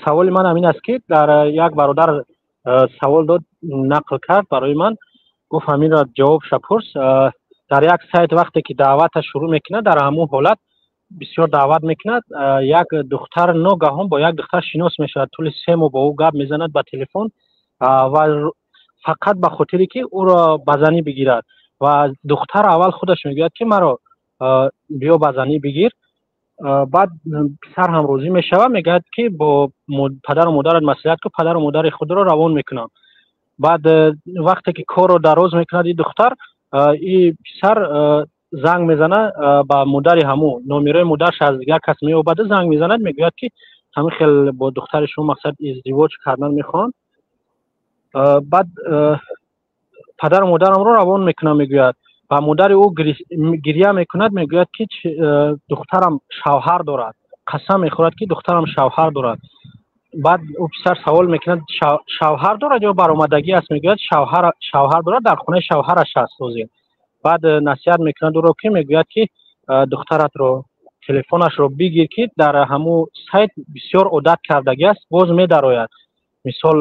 Саволи ман ҳамин аст, ки дар як бародар савол дод, нақл кард барои ман, гуфт ҳаминро ҷавобша пурс. Дар як сайт вақте ки даъвата шурӯъ мекунад, дар ҳамун ҳолат бисёр даъват мекунад, як духтар ногаҳон бо як духтар шинос мешавад, тӯли 3 моҳ бо ӯ гап мезанад ба телефон ва фақат ба хотире ки ӯро ба занӣ бигирад. Ва духтар аввал худаш мегӯяд, ки маро биё ба занӣ бигир. Баъд писар ҳам розӣ мешавад, мегӯяд, ки бо падару модарат маслиҳат кун, падару модари худро равон мекунам. Баъд вақте ки корро дароз мекунад ин духтар, ин писар занг мезанад ба модари ҳамун, номерои модарш аз дигар кас меёбаду занг мезанад, мегӯяд, ки ҳамин хел бо духтари шумо мақсад издивоҷ кардан мехоҳам. Баъд падару модарамро равон мекунам, мегӯяд. Ва модари ӯ гиря мекунад, мегӯяд, ки духтарам шавҳар дорад, қасам мехӯрад, ки духтарам шавҳар дорад. Баъд ӯ писар савол мекунад, шавҳар дорад ё баромадагӣ аст? Мегӯяд, шавҳар дорад, дар хонаи шавҳараш аст ҳозир. Баъд насиҳат мекунад ӯро, ки мегӯяд, ки духтаратро телефонашро бигир, ки дар ҳамун сайт бисёр одат кардагӣ аст, боз медарояд. Мисол,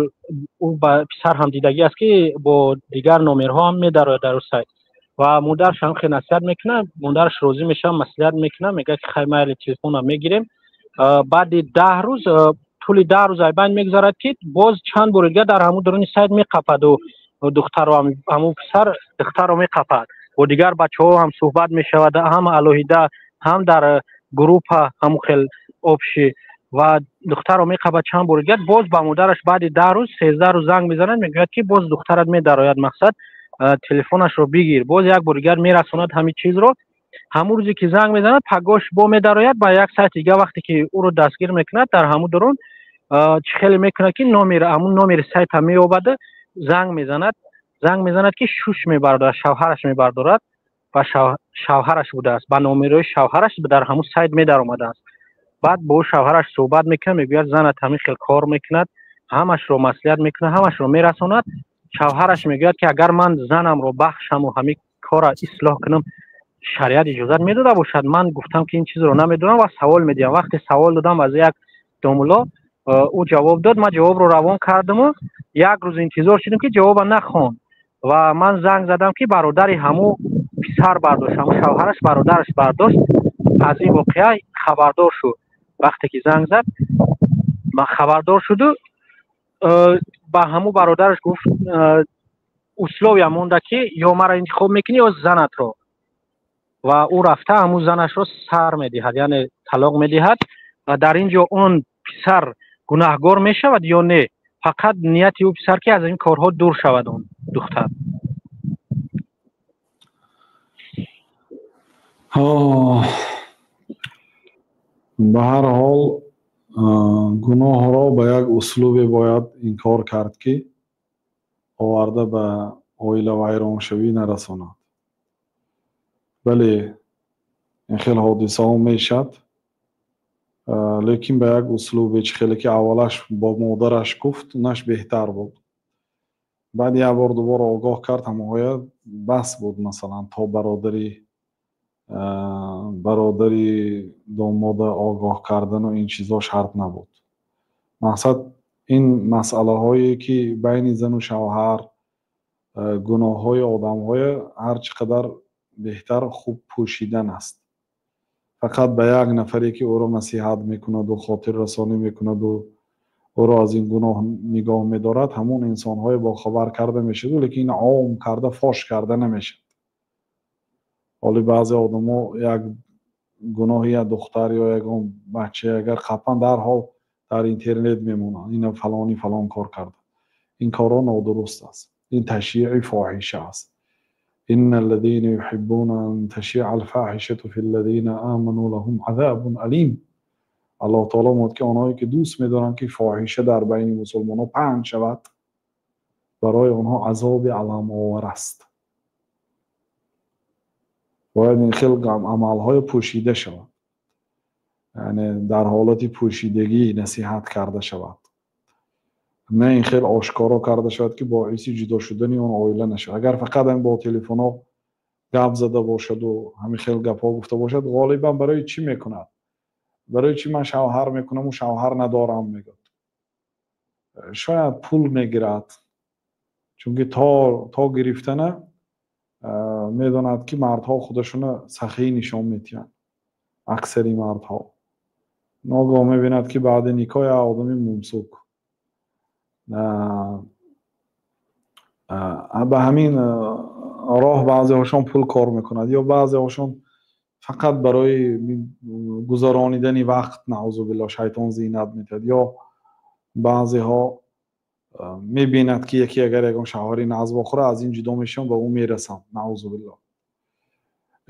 ӯ ба писар ҳам дидагӣ аст, ки бо дигар номерҳо ҳам медарояд дар ӯ сайт. Ва модарш ҳам хеле насиҳат мекунад, модараш розӣ мешавад, маслиҳат мекунад, мегӯяд, ки хай майли, телефонро мегирем. Баъди 10 рӯз, тӯли 10 рӯз айбайн мегузарад, ки боз чанд бори дигар дар ҳамун дуруни сайт меқападу духтарро, ҳамун писар духтарро меқапад, бо дигар бачаҳо ҳам суҳбат мешавад, ҳам алоҳида, ҳам дар группа ҳамун хел общий. Ва духтарро меқапад чанд бори дигар, боз ба модараш баъди 10 рӯз, 13 рӯз занг мезанад, мегӯяд, ки боз духтарат медарояд, мақсад телефонашро бигир. Боз як бори дигар мерасонад ҳамин чизро. Ҳамун рӯзе ки занг мезанад, пагош бо медарояд ба як сайти дигар. Вақте ки ӯро дастгир мекунад, дар ҳамун дурун чӣ хеле мекунад, ки номер, ҳамун номери сайта меёбад, занг мезанад, занг мезанад, ки шуш мебардорад, шавҳараш мебардорад ва шавҳараш будааст, ба номерои шавҳараш дар ҳамун сайт медаромадааст. Баъд бо шавҳараш суҳбат мекунад, мегӯяд, занат ҳамин хел кор мекунад, ҳамашро маслиҳат мекунад, ҳамашро мерасонад. Шавҳараш мегӯяд, ки агар ман занамро бахшаму ҳамин корро ислоҳ кунам, шариат иҷозат медода бошад? Ман гуфтам, ки ин чизро намедонам ва савол медиҳам. Вақте савол додам аз як домулло, ӯ ҷавоб дод, ман ҷавобро равон кардаму як рӯз интизор шудем, ки ҷавоба нахонд. Ва ман занг задам, ки бародари ҳамун писар бардошт, ҳамун шавҳараш бародараш бардошт, аз ин воқеа хабардор шуд. Вақте ки занг зад, ман хабардор шуду ба ҳамун бародараш гуфт, условия монда, ки ё маро интихоб мекунӣ, ё занатро. Ва ӯ рафта ҳамун занашро сар медиҳад, яъне талоқ медиҳад. Ва дар ин ҷо он писар гунаҳгор мешавад ё не? Фақат нияти ӯ писар, ки аз ин корҳо дур шавад он духтар. Ба ҳар ҳол, гуноҳро ба як услубе бояд инкор кард, ки оварда ба оила вайроншавӣ нарасонад. Бале, ин хел ҳодисаҳо мешавад, лекин ба як услубе, чӣ хеле ки аввалаш бо модараш гуфт, унаш беҳтар буд. Баъд як бор дубора огоҳ кард ҳамоҳоя, бас буд. Масалан, то бародари домода огоҳ кардану ин чизҳо шарт набуд. Мақсад ин масъалаҳое, ки байни зану шавҳар, гуноҳҳои одамҳоя ҳар чӣ қадар беҳтар хуб пӯшидан аст. Фақат ба як нафаре, ки ӯро насиҳат мекунаду хотиррасонӣ мекунаду ӯро аз ин гуноҳ нигоҳ медорад, ҳамон инсонҳое бохабар карда мешаваду, лекин ин ом карда фош карда намешавад. Ҳоли баъзе одамо як гуноҳи як духтар ё ягон бача агар қапан, дарҳол дар интернет мемонанд, ина фалони фалон кор карда. Ин корҳо нодуруст аст, ин ташйиъи фоҳиша аст. إن الذين يحبون أن تشيع الفاحشة في الذين آمنوا لهم عذاب أليم. Аллоҳ таоло мегӯяд, ки онҳое ки дӯст медоранд, ки фоҳиша дар байни мусулмонҳо паҳн шавад, барои онҳо азоби аламовар аст. Бояд ин хел амалҳои пӯшида шавад, яъне дар ҳолати пӯшидагӣ насиҳат карда шавад, на ин хел ошкоро карда шавад, ки боиси ҷудо шудани он оила нашавад. Агар фақат ҳам бо телефонҳо гап зада бошаду ҳамин хел гапҳо гуфта бошад, ғолибан барои чӣ мекунад? Барои чӣ ман шавҳар мекунаму шавҳар надорам, мегӯяд. Шояд пул мегирад, чунки то гирифтана медонад, ки мардҳо худашона сахӣ нишон медиҳанд. Аксари мардҳо ногоҳ мебинад, ки баъди никоҳ як одами мумсук. Ба ҳамин роҳ баъзеҳошон пул кор мекунад ё баъзеҳошон фақат барои гузаронидани вақт, наъузу биллоҳ, шайтон зинат медиҳад. Ё баъзеҳо мебинад, ки яке агар ягон шавҳари нағз бохӯра, аз ин ҷудо мешавам, ба ӯ мерасам, наъузу биллоҳ.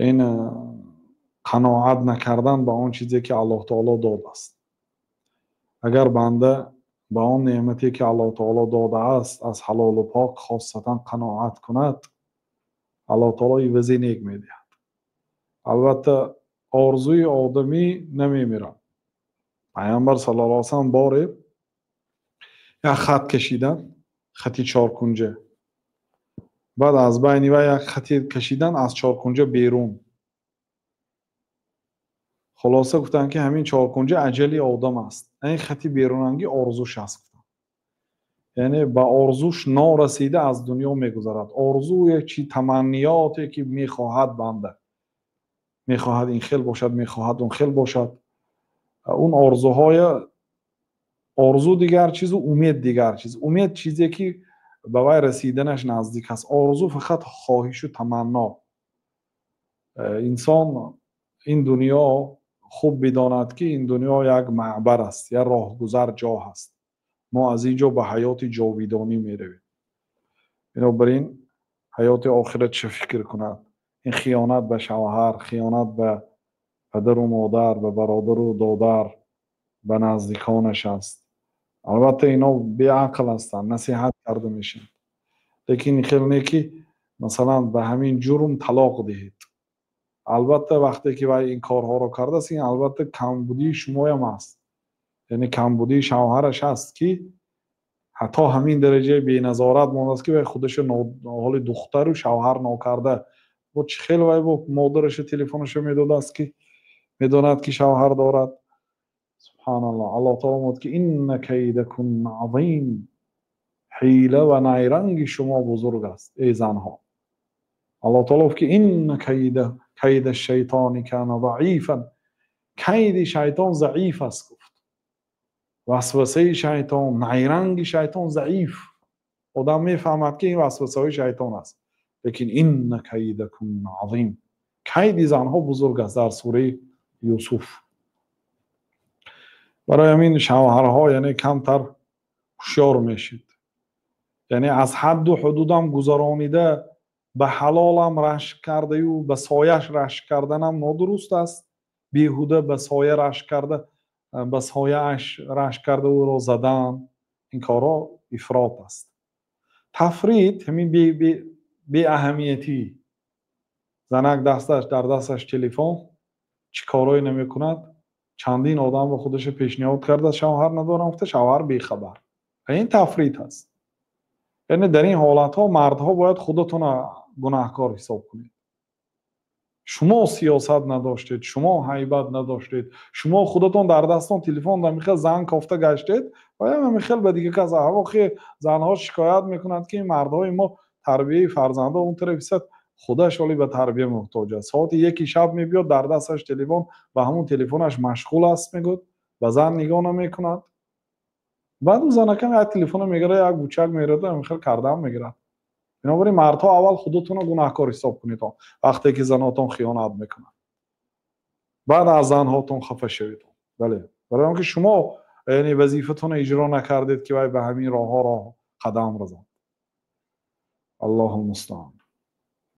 Ин қаноат накардан ба он чизе, ки Аллоҳ таоло додааст. Агар банда ба он неъмате, ки Аллоҳ таоло додааст, аз ҳалолу пок хосатан қаноат кунад, Аллоҳ таоло ивази нек медиҳад. Албатта, орзуи одамӣ намемирад. Пайғамбар саллаллоҳу алайҳи васаллам боре як хат кашидан, хати чоркунҷа, баъд аз байни вай як хати кашидан аз чоркунҷа берун. Хулоса, гуфтанд, ки ҳамин чоркунҷа аҷали одам аст, ин хати берунангӣ орзуш аст, гуфтанд. Яъне ба орзуш норасида аз дунё мегузарад. Орзуе чи таманниёте, ки мехоҳад банда, мехоҳад ин хел бошад, мехоҳад он хел бошад, он орзуҳоя. Орзу дигар чизу умед дигар чиз. Умед чизе, ки ба вай расиданаш наздик аст, орзу фақат хоҳишу таманно. Инсон ин дунё хуб бидонад, ки ин дунё як маъбар аст, як роҳгузар ҷоҳ аст. Мо аз ин ҷо ба ҳаёти ҷовидонӣ меравем. Бинобар ин ҳаёти охиратша фикр кунад. Ин хиёнат ба шавҳар, хиёнат ба падару модар, ба бародару додар, ба наздиконаш аст. Албатта, ино беақл ҳастанд, насиҳат карда мешаванд, лекин хел не, ки масалан ба ҳамин ҷурм талоқ диҳед. Албатта, вақте ки вай ин корҳоро кардааст, ин албатта камбудии шумоям аст, яъне камбудии шавҳараш аст, ки ҳатто ҳамин дараҷаи беназорат мондааст, ки вай худашо ҳоли духтару шавҳар нокарда бо чӣ хел вай бо модараша телефонашо медодааст, ки медонад, ки шавҳар дорад. Субҳаналлоҳ. Аллоҳ таоло мегӯяд, ки инна кайдакунна азим, ҳила ва найранги шумо бузург аст, эй занҳо. Аллоҳ таоло гуфт, ки инна кайда шайтони кана заифан, кайди шайтон заиф аст, гуфт. Васвасаи шайтон, найранги шайтон заиф. Одам мефаҳмад, ки ин васвасаҳои шайтон аст, лекин инна кайдакунна азим, кайди занҳо бузург аст, дар сураи Юсуф. Барои ҳамин шавҳарҳо, яъне камтар ҳушёр мешид, яъне аз ҳадду ҳудудам гузаронида, ба ҳалолам рашк кардаю ба сояш рашк карданам нодуруст аст. Беҳуда ба соя рашк карда, ба сояаш рашк карда ӯро задан, ин корҳо ифрот аст. Тафрит ҳамин беаҳамиятӣ. Занак дасташ дар дасташ телефон, чӣ корҳое намекунад. Чандин одам ба худаша пешниҳод карда, шавҳар надорам гуфта, шавҳар бехабар. Ин тафрит аст. Яъне дар ин ҳолатҳо мардҳо бояд худатонро гунаҳкор ҳисоб кунед. Шумо сиёсат надоштед, шумо ҳайбат надоштед, шумо худатон дар дастон телефон дамихел зан кофта гаштед ва ҳамихел ба дигар кас. Ҳавохи занҳо шикоят мекунанд, ки мардҳои мо тарбияи фарзандо он тараф, худаш ҳоли ба тарбия муҳтоҷ аст. Соати 1 шаб мебиёд, дар дасташ телефон, ба ҳамон телефонаш машғул аст, мегӯяд, ба зан нигоҳ намекунад. Баъд ӯ занакам як телефона мегирад, як бучак мерада, ҳамихел кардаам мегирад. Бинобар ин мардҳо, аввал худатонро гунаҳкор ҳисоб кунед, вақте ки занотон хиёнат мекунад, баъд аз занҳотон хафа шавед. Бале, барои он ки шумо, яъне, вазифатонро иҷро накардед, ки вай ба ҳамин роҳҳо роҳ қадам разад. Аллоҳу мустаан.